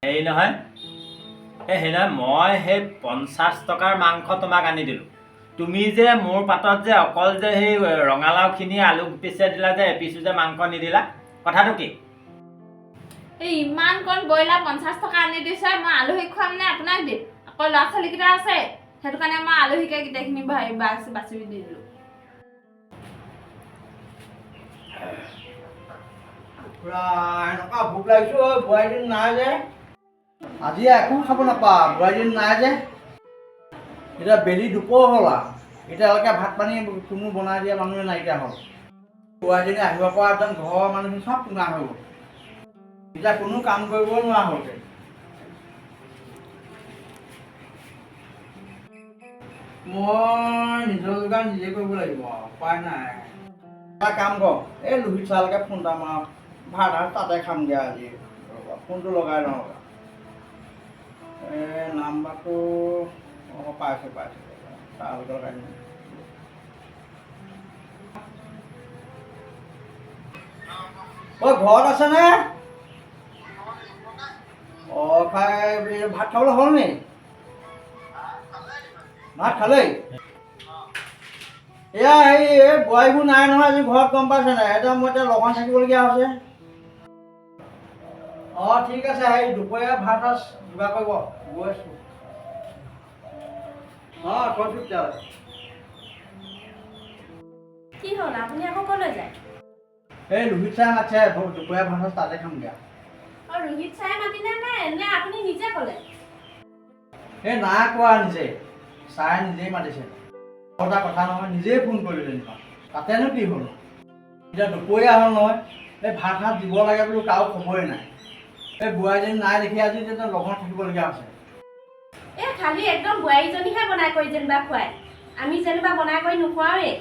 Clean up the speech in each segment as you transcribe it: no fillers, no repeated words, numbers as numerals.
হেৰি নহয়, এই হেৰি নহয়, মই সেই 50 টকাৰ মাংস তোমাক আনি দিলোঁ। তুমি যে মোৰ পাতত যে অকল যে সেই ৰঙালাওখিনি আলু পিছে দিলা যে, এপিচো যে মাংস নিদিলা, কথাটো কি? এই ইমানকণ ব্ৰইলাৰ 50 টকা আনি দিছে, মই আলহীক খুৱাম নে আপোনাক দিম? আকৌ ল'ৰা ছোৱালীকেইটা আছে, সেইটো কাৰণে মই আলহীকে গোটেইখিনি বাছি বাছি দি দিলোঁ। পুৰা এনেকুৱা ভোক লাগিছে ঐ, বোৱাৰীজনী নাই যে। আজি একো খাব নাপাওঁ, বোৱাৰীজনী নাই যে। এতিয়া বেলি দুপৰ হ'ল আৰু এতিয়ালৈকে ভাত পানী কোনো বনাই দিয়া মানুহে নাইকিয়া হ'ল। বোৱাৰীজনী আহিব পৰা একদম ঘৰৰ মানুহখিনি চব টুঙা হৈ গ'ল। এতিয়া কোনো কাম কৰিব নোৱাৰা হ'লগৈ। মই নিজৰ যোগাৰ নিজে কৰিব লাগিব আৰু উপায় নাই। এটা কাম কৰ, এই লোহিত ছাৰলৈকে ফোন এটা মাৰ, ভাত আৰু তাতে খামগৈ আজি। ৰ'বা, ফোনটো লগাই লওঁ ৰ'বা। এই নাম্বাৰটো, অঁ, পাইছোঁ পাইছোঁ, ছাৰলৈকে লগাই দিম। ঐ, ঘৰত আছেনে? অঁ, খাই ভাত খাবলৈ হ'ল নি? ভাত খালেই? এয়া হেৰি, এই বোৱাৰীবোৰ নাই নহয় আজি ঘৰত, গম পাইছে নাই? এতিয়া মই এতিয়া লঘোণ থাকিবলগীয়া হৈছে। অঁ, ঠিক আছে, হেৰি দুপৰীয়া ভাত সাজ যোগাৰ কৰিব, গৈ আছোঁ। অঁ, থৈছোঁ তেতিয়াহ'লে। কি হ'ল, আপুনি আকৌ ক'লৈ যায়? এই লোহিত ছাৰে মাতিছে, দুপৰীয়া ভাত সাজ তাতে খামগৈ। অঁ, ৰোহিত ছাৰে মাতিলে নে নে আপুনি নিজে ক'লে? এই নাই কোৱা নিজে, ছাৰে নিজেই মাতিছে। এটা কথা নহয়, নিজেই ফোন কৰিলে যেনিবা। তাতেনো কি হ'ল? এতিয়া দুপৰীয়া হ'ল নহয়, এই ভাত সাজ দিব লাগে বোলো, কাৰো খবৰেই নাই। এই বোৱাৰীজনী নাই দেখি আজি এতিয়া লঘোণ থাকিবলগীয়া হৈছে। এই খালি একদম বোৱাৰীজনীহে বনাই কৰি যেনিবা খুৱাই, আমি যেনিবা বনাই কৰি নোখোৱাওৱেই।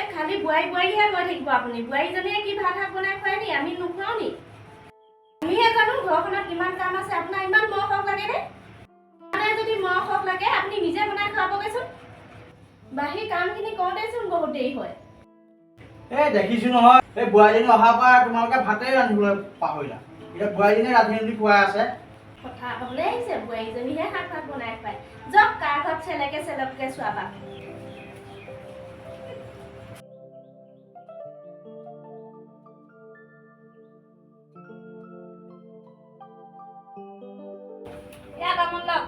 এই খালি বোৱাৰী বোৱাৰীহে গৈ থাকিব আপুনি। বোৱাৰীজনীয়ে কি ভাত শাক বনাই খুৱাই নি? আমি নোখোৱাওঁ নি? আমিহে জানো ঘৰখনত কিমান কাম আছে। আপোনাৰ ইমান মহ শখ লাগেনে? মানে যদি মহ শখ লাগে, আপুনি নিজে বনাই খুৱাবগৈচোন। বাকী কামখিনি কৰোঁতেচোন বহুত দেৰি হয়। এই দেখিছোঁ নহয়, এই বোৱাৰীজনী অহাৰ পৰা তোমালোকে ভাতেই ৰান্ধিবলৈ পাহৰিলা। এতিয়া বোৱাৰীজনীয়ে ৰান্ধি ৰান্ধি খুৱাই আছে। কথা ক'বলৈ আহিছে, বোৱাৰীজনীহে শাক ভাত বনাই খুৱাই। যাওক, কাৰ ঘৰত চেলেকে চেলককে চোৱাবা। এয়া তামোল লওক,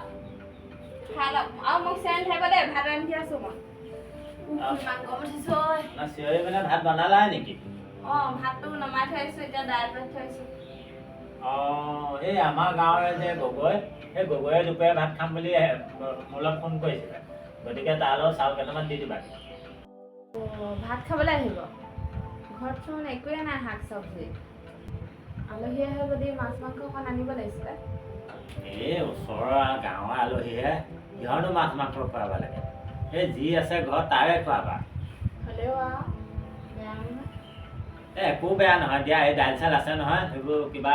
খাই লওক আৰু মোক চেন থাকিব দেই, ভাত ৰান্ধি আছো মই। উফ, ইমান গৰম উঠিছে ঐ। না, চিঞৰি মানে ভাত বনালাই নেকি? অঁ, ভাতটো নমাই থৈ আহিছো, এতিয়া দাইল পাতি থৈ আহিছো। অঁ, এই আমাৰ গাঁৱৰে যে গগৈ, সেই গগৈয়ে দুপৰীয়া ভাত খাম বুলি মোৰ লগত ফোন কৰিছিলে। গতিকে তাৰ লগত চাউল কেইটামান দি দিবা। অঁ, ভাত খাবলৈ আহিব? ঘৰতচোন একোৱে নাই শাক চব্জি। আলহী আহে যদি মাছ মাংস অকণ আনিব লাগিছিলে। এই ওচৰৰ গাঁৱৰ আলহীহে, কিহৰনো মাছ মাংস খুৱাব লাগে? এই যি আছে ঘৰত তাৰে খুৱাবা। হ'লেও আৰু বেয়া নহয়। এই একো বেয়া নহয় দিয়া। এই দাইল চাইল আছে নহয়, সেইবোৰ কিবা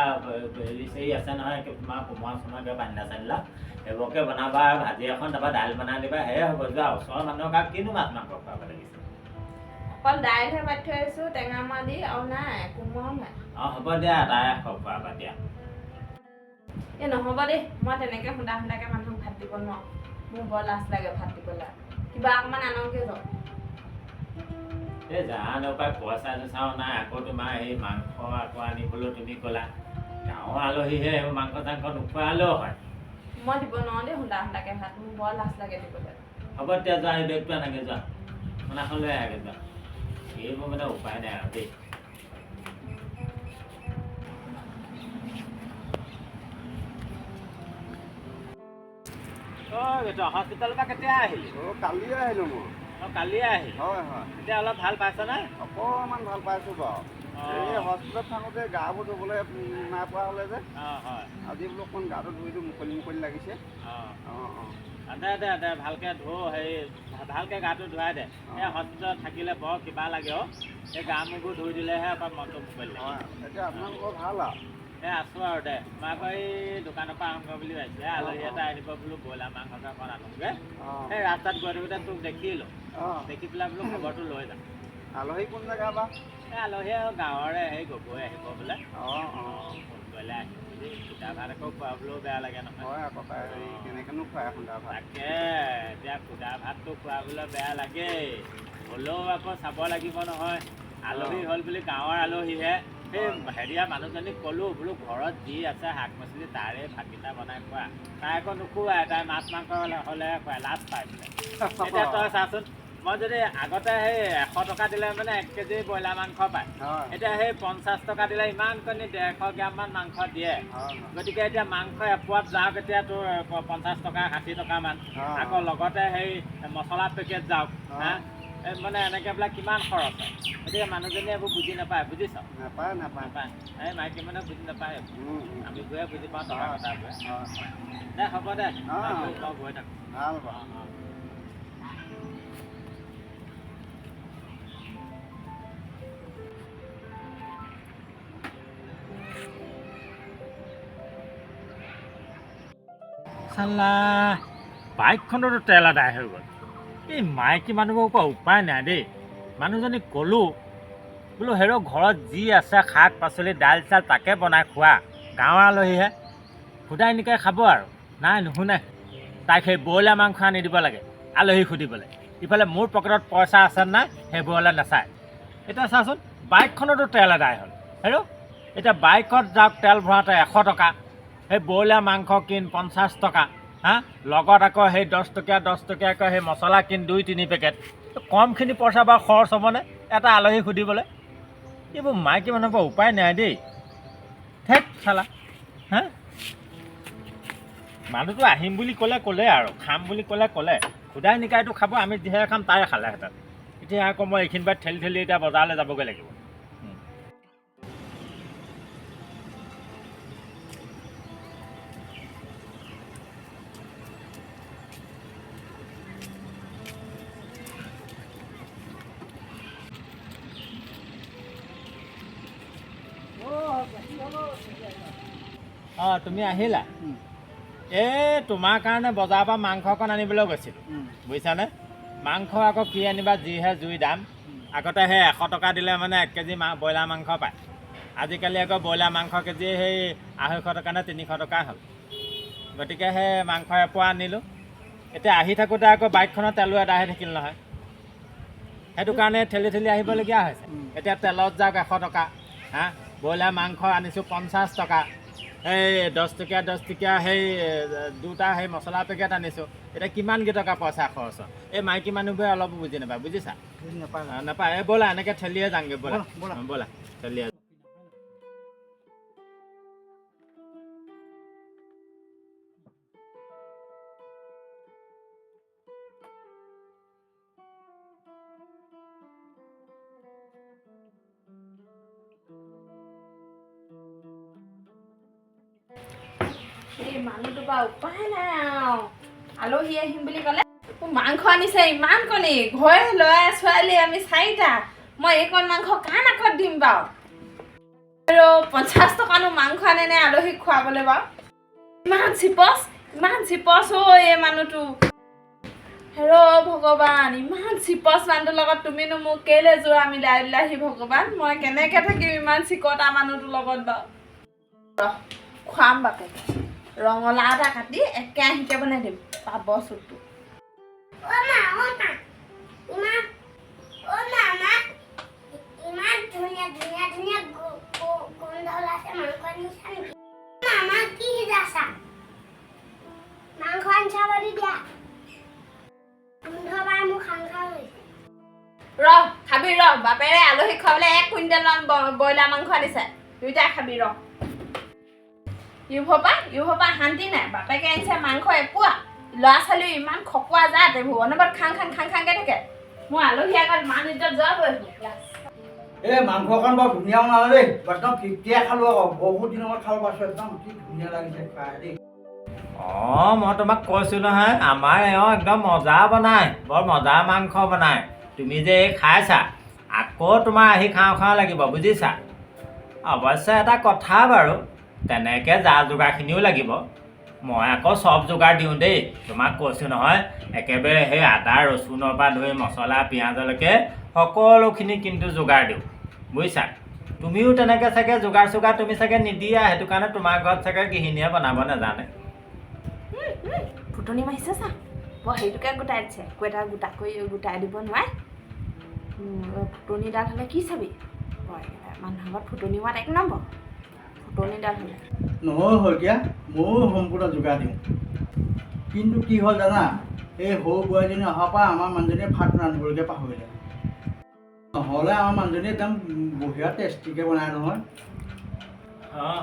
হেৰি চেৰি আছে নহয়, তোমাৰ কোমোৰা চোমোৰা, কিবা পানীলাও চানীলাও, সেইবোৰকে বনাবা আৰু ভাজি এখন, তাৰপৰা দাইল বনাই দিবা, সেয়ে হ'ব। যোৱা, ওচৰৰ মানুহক আৰু কিনো মাছ মাংস খুৱাব লাগিছে? অকল দাইলহে পাতি থৈ আহিছোঁ টেঙা মৰা দি, আৰু নাই, কোমোৰাও নাই। অঁ, হ'ব দিয়া, তাৰে খুৱাবা দিয়া। এই নহ'ব দেই, মই তেনেকৈ সুদা সুদাকৈ মানুহক ভাত দিব নোৱাৰোঁ। মোৰ বৰ লাজ লাগে ভাত দিবলৈ। কিবা অকণমান আনকগৈ যাওক। এই জানো পাই, পইচা চইচাও নাই। আকৌ তোমাৰ এই মাংস আকৌ আনিবলৈ তুমি ক'লা, গাঁৱৰ আলহীহে, সেইবোৰ মাংস চাংস নোখোৱালেও হয়। মই দিব নোৱাৰোঁ দেই সুদা সুদাকৈ ভাত, মোৰ বৰ লাজ লাগে দিবলৈ। হ'ব তেতিয়া, যোৱা, এই বেগটো আনাগৈ যোৱা, মোনাখন লৈ আহাগৈ যোৱা। এইবোৰ মানে উপায় নাই আৰু দেই। হস্পিটেলৰ পৰা কেতিয়া আহিলি? অঁ, কালিয়ে আহিলোঁ মই। অঁ, কালিয়ে আহিলি? হয়। এতিয়া অলপ ভাল পাইছনে? অকণমান ভাল পাইছোঁ বাৰু। এই হস্পিটেলত থাকোঁতে গাবোৰ ধুবলৈ নাই পৰা হ'লে যে। অঁ, হয়। আজি বোলো অকণ গাটো ধুই দিওঁ, মুকলি মুকলি লাগিছে। অঁ। অঁ। দে দে দে, ভালকৈ ধো, হেৰি ভালকৈ গাটো ধুৱাই দে। এই হস্পিটেলত থাকিলে বৰ কিবা লাগে অ'। এই গা মূৰবোৰ ধুই দিলেহে অকণ মনটো মুকলি লাগে। হয়, এতিয়া আপোনালোকৰ ভাল আৰু? এই আছোঁ আৰু দে। মই আকৌ এই দোকানৰ পৰা আহোঁগৈ বুলি ভাবিছোঁ। এই আলহী এটা আহিব বোলো, ব্ৰইলাৰ মাংসকে অকণ আনোগৈ। এই ৰাস্তাত গৈ থাকোঁতে তোক দেখিলোঁ। দেখি পেলাই বোলো খবৰটো লৈ যাওঁ। আলহী কোন জেগা বা? এই আলহী আৰু গাঁৱৰে, সেই গগৈ আহিব বোলে। অঁ অঁ ফোন কৰিলে আহিম বুলি। আজি সুদা ভাত আকৌ খুৱাবলৈও বেয়া লাগে নহয়। হয় আকৌ পাই, হেৰি কেনেকৈনো খুৱাই সুদা ভাত? তাকে, এতিয়া সুদা ভাতটো খুৱাবলৈ বেয়া লাগেই, হ'লেও আকৌ চাব লাগিব নহয়। আলহী হ'ল বুলি, গাঁৱৰ আলহীহে। সেই হেৰিয়া মানুহজনীক ক'লোঁ, বোলো ঘৰত যি আছে শাক পাচলি তাৰে ভাতকেইটা বনাই খোৱা। তাই আকৌ নোখোৱাই, তাই মাছ মাংস হ'লেহে খুৱাই, লাজ পায় বোলে। এতিয়া তই চাচোন, মই যদি আগতে সেই 100 টকা দিলে মানে 1 কেজি ব্ৰইলাৰ মাংস পায়, এতিয়া সেই 50 টকা দিলে ইমানকণি 150 গ্ৰামমান মাংস দিয়ে। হয় হয় গতিকে এতিয়া মাংস এপোৱাত যাওক এতিয়া তোৰ 50 টকা 60 টকামান। আকৌ লগতে সেই মছলা পেকেট যাওক। হা, এই মানে এনেকৈ বিলাক কিমান খৰচ হয়। গতিকে মানুহজনীয়ে এইবোৰ বুজি নাপায়, বুজিছ? নাপায়, নাপায়। নাপায়, এই মাইকী মানুহে বুজি নাপায়। উম, উম। আমিবোৰে বুজি পাওঁ টকা কথাবোৰে। হয়। দে, হ'ব দে। অ। মই গৈ থাকোঁ। ভাল বাৰু। অঁ। চাল্লা, বাইকখনতো তেল আদায় হৈ গ'ল। এই মাইকী মানুহবোৰৰ পৰা উপায় নাই দেই। মানুহজনীক ক'লোঁ, বোলো হেৰ, ঘৰত যি আছে শাক পাচলি দাইল চাইল তাকে বনাই খোৱা, গাঁৱৰ আলহীহে, সুদাই নিকাই খাব আৰু। নাই, নুশুনে। তাইক সেই ব্ৰইলাৰ মাংস আনি দিব লাগে আলহী সুধিবলৈ। ইফালে মোৰ পকেটত পইচা আছে নাই সেইবোৰলৈ নাচায়। এতিয়া চাচোন, বাইকখনতো তেল আদায় হ'ল। হেৰ, এতিয়া বাইকত যাওক তেল ভৰাওঁতে 100 টকা, সেই ব্ৰইলাৰ মাংস কিন 50 টকা, হা, লগত আকৌ সেই 10 টকীয়া 10 টকীয়াকৈ সেই মছলা কিন দুই তিনি পেকেট। কমখিনি পইচা বাৰু খৰচ হ'বনে এটা আলহী সুধিবলৈ? এইবোৰ মাইকী মানুহৰ পৰা উপায় নাই দেই। ধেৎ চালা, হা, মানুহটো আহিম বুলি ক'লে ক'লে আৰু খাম বুলি ক'লে ক'লে, সুদাই নিকাইটো খাব, আমি যিহে খাম তাৰে খালেহেঁতেন। এতিয়া আকৌ মই এইখিনি বাট ঠেলি ঠেলি এতিয়া বজাৰলৈ যাবগৈ লাগিব। অঁ, তুমি আহিলা? এই তোমাৰ কাৰণে বজাৰৰ পৰা মাংস অকণ আনিবলৈ গৈছিলোঁ, বুজিছানে? মাংস আকৌ কি আনিবা, যিহে জুই দাম। আগতে সেই 100 টকা দিলে মানে 1 কেজি ব্ৰইলাৰ মাংস পায়, আজিকালি আকৌ ব্ৰইলাৰ মাংস কেজি সেই 250 টকা নে 300 টকা হ'ল। গতিকে সেই মাংস এপোৱা আনিলোঁ। এতিয়া আহি থাকোঁতে আকৌ বাইকখনৰ তেলো আদায় হৈ থাকিল নহয়, সেইটো কাৰণে ঠেলি ঠেলি আহিবলগীয়া হৈছে। এতিয়া তেলত যাওক 100 টকা, হা, ব্ৰইলাৰ মাংস আনিছোঁ 50 টকা, এই 10 টকীয়া 10 টকীয়া সেই দুটা সেই মছলা পেকেট আনিছোঁ। এতিয়া কিমান কেইটকা পইচা খৰচ হয়? এই মাইকী মানুহবোৰে অলপো বুজি নাপায়, বুজিছা? বুজি নাপায়। নাপায়। এই ব'লা, এনেকৈ ঠেলিয়ে যাওঁগৈ ব'লা। ব'লা। অ, ব'লা, ঠেলিয়ে। এই মানুহটোৰ পৰা উপায় নাই আৰু। আলহী আহিম বুলি ক'লে মোক মাংস আনিছে ইমান কণি। ঘৰে ল'ৰা ছোৱালী আমি চাৰিটা, মই এইকণ মাংস কাৰ নাকত দিম বাৰু? আৰু 50 টকানো মাংস আনেনে আলহীক খুৱাবলৈ বাৰু? ইমান চিপচ, ইমান চিপচ ঐ এই মানুহটো। হেৰ ভগৱান, ইমান চিপচ মানুহটোৰ লগত তুমিনো মোক কেলৈ যোৰা মিলাই দিলাহি ভগৱান? মই কেনেকৈ থাকিম ইমান চিকতা মানুহটোৰ লগত বাৰু? ৰহ, খুৱাম বাপেকে। ৰঙালাও এটা কাটি এক কেৰাহীতে বনাই দিম, পাব চুটটো। অ' মা, অ' মা, ইমান, অ' মামা, ইমান ধুনীয়া ধুনীয়া ধুনীয়া গোন্ধ ওলাইছে, মাংস আনিছা নেকি? মামা, কি সিজাইছা? মাংস আনিছা বুলি দিয়া, গোন্ধ পাই মোৰ খাং খাং হৈছে। ৰহ, খাবি ৰহ। বাপেৰে আলহীক খুৱাবলৈ 1 কুইণ্টেলমান ব্ৰইলাৰ মাংস আনিছে, দুইটাই খাবি ৰহ। ইউভপা শান্তি নাই। বাপেকে আনিছে মাংস এপোৱা, ল'ৰা ছোৱালীও ইমান খকুৱা জাত এইবোৰ, অনবৰত খাং খাং খাং খাংকে থাকে। মোৰ আলহী আগত মান ইজ্জত যোৱাবই। এই মাংসকণ বৰ ধুনীয়া বনালে দেই, একদম তৃপ্তিয়ে খালোঁ আকৌ। বহুত দিনৰ মূৰত খাব পাইছোঁ, একদম কি ধুনীয়া লাগিছে খাই দেই। অঁ, মই তোমাক কৈছোঁ নহয়, আমাৰ এওঁ একদম মজা বনায়, বৰ মজা মাংস বনায়। তুমি যে এই খাইছা, আকৌ তোমাৰ আহি খাওঁ খাওঁ লাগিব, বুজিছা? অৱশ্যে এটা কথা বাৰু, তেনেকৈ যা যোগাৰখিনিও লাগিব। মই আকৌ চব যোগাৰ দিওঁ দেই, তোমাক কৈছোঁ নহয়, একেবাৰে সেই আদা ৰচুনৰ পৰা ধৰি মছলা পিঁয়াজলৈকে সকলোখিনি কিন্তু যোগাৰ দিওঁ, বুজিছা? তুমিও তেনেকৈ চাগে যোগাৰ চোগাৰ তুমি চাগে নিদিয়া, সেইটো কাৰণে তোমাৰ ঘৰত চাগে গৃহিণীয়ে বনাব নাজানে। ফুটনি মাৰিছে চা, বৰ হেৰিটোকে গোটাই দিছে, একো এটা গোটা কৰি গোটাই দিব নোৱাৰে। ফুটনিডাল হ'লে কি চাবি, বৰ একেবাৰে মানুহৰ আগত ফুটনি মৰাত এক নম্বৰ ফুটনিডাল হ'লে। নহয় শইকীয়া, ময়ো সম্পূৰ্ণ যোগাৰ দিওঁ, কিন্তু কি হ'ল জানা, এই সৰু বোৱাৰীজনী অহাৰ পৰা আমাৰ মানুহজনীয়ে ভাত ৰান্ধিবলৈকে পাহৰিলে। নহ'লে আমাৰ মানুহজনীয়ে একদম বঢ়িয়া টেষ্টিকৈ বনায় নহয়। অঁ,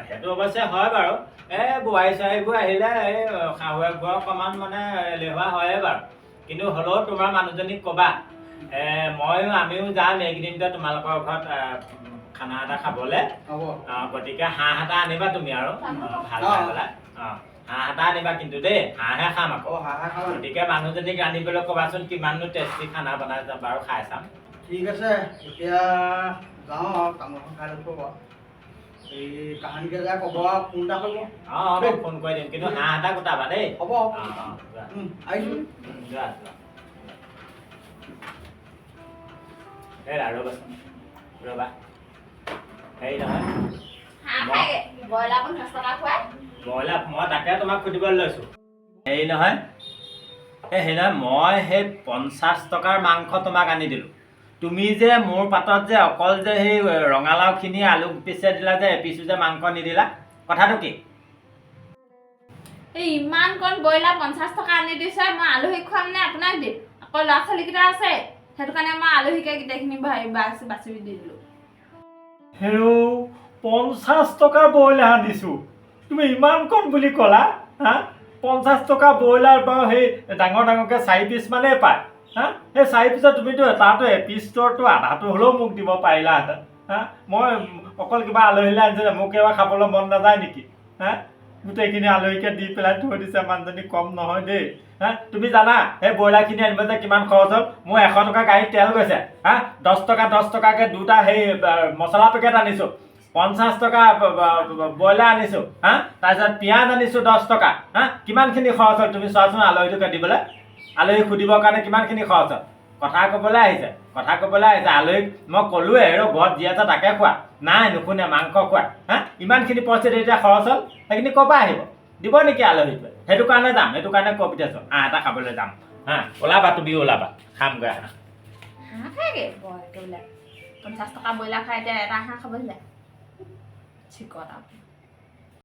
সেইটো অৱশ্যে হয় বাৰু। এই বোৱাৰী চোৱাৰীবোৰ আহিলে এই শাহুৱেকবোৰ অকণমান মানে এলেহুৱা হয়ে বাৰু, কিন্তু হ'লেও তোমাৰ মানুহজনীক ক'বা, ময়ো আমিও যাম এইকেইদিনতে তোমালোকৰ ঘৰত খানা এটা খাবলৈ। হ'ব। গতিকে হাঁহ এটা আনিবা তুমি আৰু ভাল পাই পেলাই। অঁ, হাঁহ এটা আনিবা কিন্তু দেই, হাঁহহে খাম আকৌ। অঁ, হাঁহ খাবা। গতিকে মানুহজনীক ৰান্ধিবলৈ ক'বাচোন, কিমাননো টেষ্টি খানা বনাই যাম বাৰু, খাই চাম। ঠিক আছে, এতিয়া যাওঁ আৰু, তামোল এখন খাই লৈছোঁ বাৰু। এই কাহানিকে যায় ক'ব আৰু, ফোন এটা কৰিব। অঁ অঁ, মই ফোন কৰি দিম, কিন্তু হাঁহ এটা গোটাবা দেই। হ'ব। অঁ অঁ, যোৱা। আহিছোঁ। যোৱা যোৱা। হেৰা ৰ'বাচোন, ৰ'বা, হেৰি নহয়। হাঁহ খাইগে, ব্ৰইলাৰ 50 টকা খুৱাই। ব্ৰইলাৰ মই তাকে তোমাক সুধিবলৈ লৈছোঁ। হেৰি নহয়, এই হেৰি নহয়, মই সেই 50 টকাৰ মাংস তোমাক আনি দিলোঁ, তুমি যে মোৰ পাতত যে অকল যে সেই ৰঙালাওখিনি আলু পিছে দিলা যে, এপিচো যে মাংস নিদিলা, কথাটো কি? এই ইমানকণ ব্ৰইলাৰ 50 টকা আনি দিছে, মই আলহীক খুৱাম নে আপোনাক দিম? আকৌ ল'ৰা ছোৱালীকেইটা আছে, সেইটো কাৰণে মই আলহীকে গোটেইখিনি বাচি বাচি দি দিলোঁ। হেৰৌ, 50 টকাৰ ব্ৰইলাৰ আনিছোঁ, তুমি ইমানকণ বুলি ক'লা? হা, 50 টকা ব্ৰইলাৰ বাৰু সেই ডাঙৰ ডাঙৰকৈ 4 পিচ মানেই পায়। হা, সেই 4 পিচত তুমিতো এটাতো এপিচৰটো আধাটো হ'লেও মোক দিব পাৰিলাহেঁতেন। হা, মই অকল কিবা আলহীলৈ আনিছোঁ, মোক কিবা খাবলৈ মন নাযায় নেকি? হা, গোটেইখিনি আলহীকে দি পেলাই থৈ দিছে, মানুহজনী কম নহয় দেই। হা, তুমি জানা সেই ব্ৰইলাৰখিনি আনিব যে কিমান খৰচ হ'ল? মোৰ 100 টকা গাড়ীত তেল গৈছে। হা, 10 টকা 10 টকাকৈ দুটা সেই মছলা পেকেট আনিছোঁ, 50 টকা ব্ৰইলাৰ আনিছোঁ, হা, তাৰপিছত পিঁয়াজ আনিছোঁ 10 টকা। হা, কিমানখিনি খৰচ হ'ল তুমি চোৱাচোন, আলহীটোকে দিবলৈ, আলহীক সুধিবৰ কাৰণে কিমানখিনি খৰচ হ'ল? কথা ক'বলৈ আহিছে, কথা ক'বলৈ আহিছে। আলহীক মই ক'লোৱে, আৰু ঘৰত যি আছে তাকে খোৱা, নাই নুশুনে, মাংস খোৱা। হা, ইমানখিনি পইচা এতিয়া খৰচ হ'ল, সেইখিনি ক'ৰ পৰা আহিব? দিব নেকি আলহীটোৱে? সেইটো কাৰণে যাম, সেইটো কাৰণে কৈ পঠিয়াইছোঁ, হাঁহ এটা খাবলৈ যাম। হা, ওলাবা, তুমিও ওলাবা, খামগৈ হাঁহ। হাঁহ খাইগে বৰ একেবিলাক, 50 টকা ব্ৰইলাৰ খাই এতিয়া এটা হাঁহ খাবলৈ যায় চিকট আৰু।